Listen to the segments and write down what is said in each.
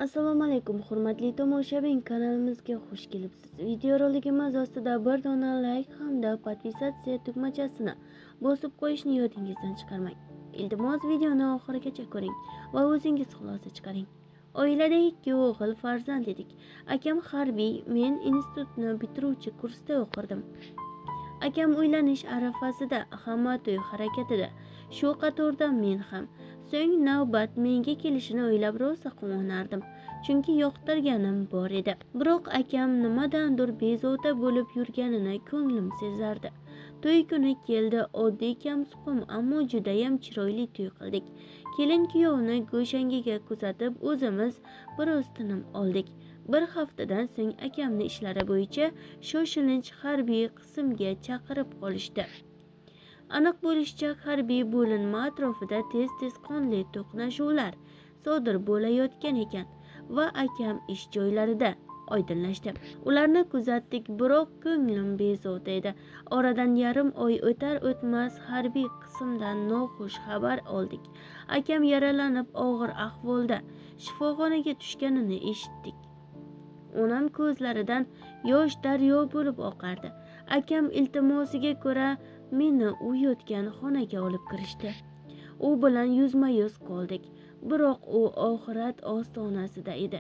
Assalomu alaykum, hurmatli tomoshabin, kanalimizga xush kelibsiz. Videorolikimiz ostida bir dona like hamda podpisatsiya tugmachasini bosib qo'yishni yodingizdan chiqarmang. Iltimos, videoni oxirigacha ko'ring va o'zingiz xulosa chiqaring. Oilada 2 o'g'il farzand edik. Akam harbiy, men institutni bitiruvchi kursda o'qirdim. Akam uylanish arafasida, hamma to'y harakatida. Shu qatorda men ham. So'ng navbat menga kelishini o'ylab rosa quvonardim, chunki yoqtirganim bor edi. Biroq akam nimadandir bezovta bo'lib yurganini ko'nglim sezardi. To'y kuni keldi, oddiy kamsuqum, ammo judayam chiroyli to'y qildik. Kelin kuyovni go'shangiga kuzatib, o'zimiz biroz tinim oldik. Bir haftadan so'ng akamni ishlari bo'yicha shoshilinch harbiy qismga chaqirib qolishdi. Aniq bo'lishicha, harbiy bo'linma atrofida tez-tez qonli to'qnashuvlar sodir bo'layotgan ekan va akam ish joylarida oydinlashdi. Ularni kuzatdik, biroq ko'nglim bezovta edi. Oradan yarim oy o'tar-o'tmas harbiy qismdan noxush xabar oldik. Akam yaralanib og'ir ahvolda shifoxonaga tushganini eshitdik. Onam ko'zlaridan yosh daryo bo'lib oqardi. Akam iltimosiga ko'ra meni u yotgan xonaga olib kirishdi. U bilan yuzma-yuz qoldik, biroq u oxirat ostonasida edi.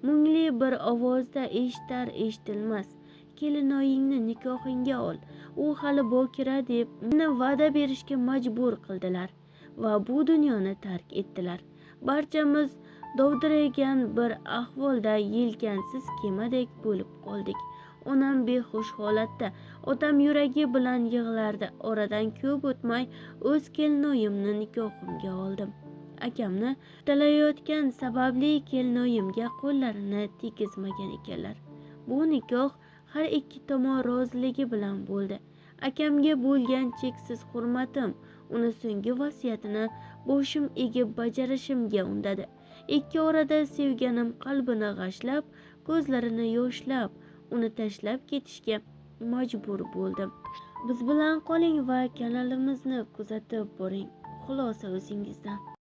Mungli bir ovozda eshitar eshitilmas, "Kelinoyingni nikohingga ol, u hali bokira" deb meni va'da berishga majbur qildilar va bu dunyoni tark etdilar. Barchamiz dovdiragan bir ahvolda yelkansiz kemadek bo'lib qoldik. Onam behush holatda, otam yuragi bilan yig'lardi. Oradan ko'p o'tmay o'z kelinoyimni nikohimga oldim. Akamni talayotgan sababli kelinoyimga qo'llarini tegizmagan ekanlar. Bu nikoh har ikki tomon roziligi bilan bo'ldi. Akamga bo'lgan cheksiz hurmatim uni so'nggi vasiyatini boshim egib bajarishimga undadi. Ikki orada sevganim qalbini g'ashlab, ko'zlarini yoshlab, uni tashlab ketishga majbur bo'ldim. Biz bilan qoling va kanalimizni kuzatib boring. Xulosa o'zingizdan.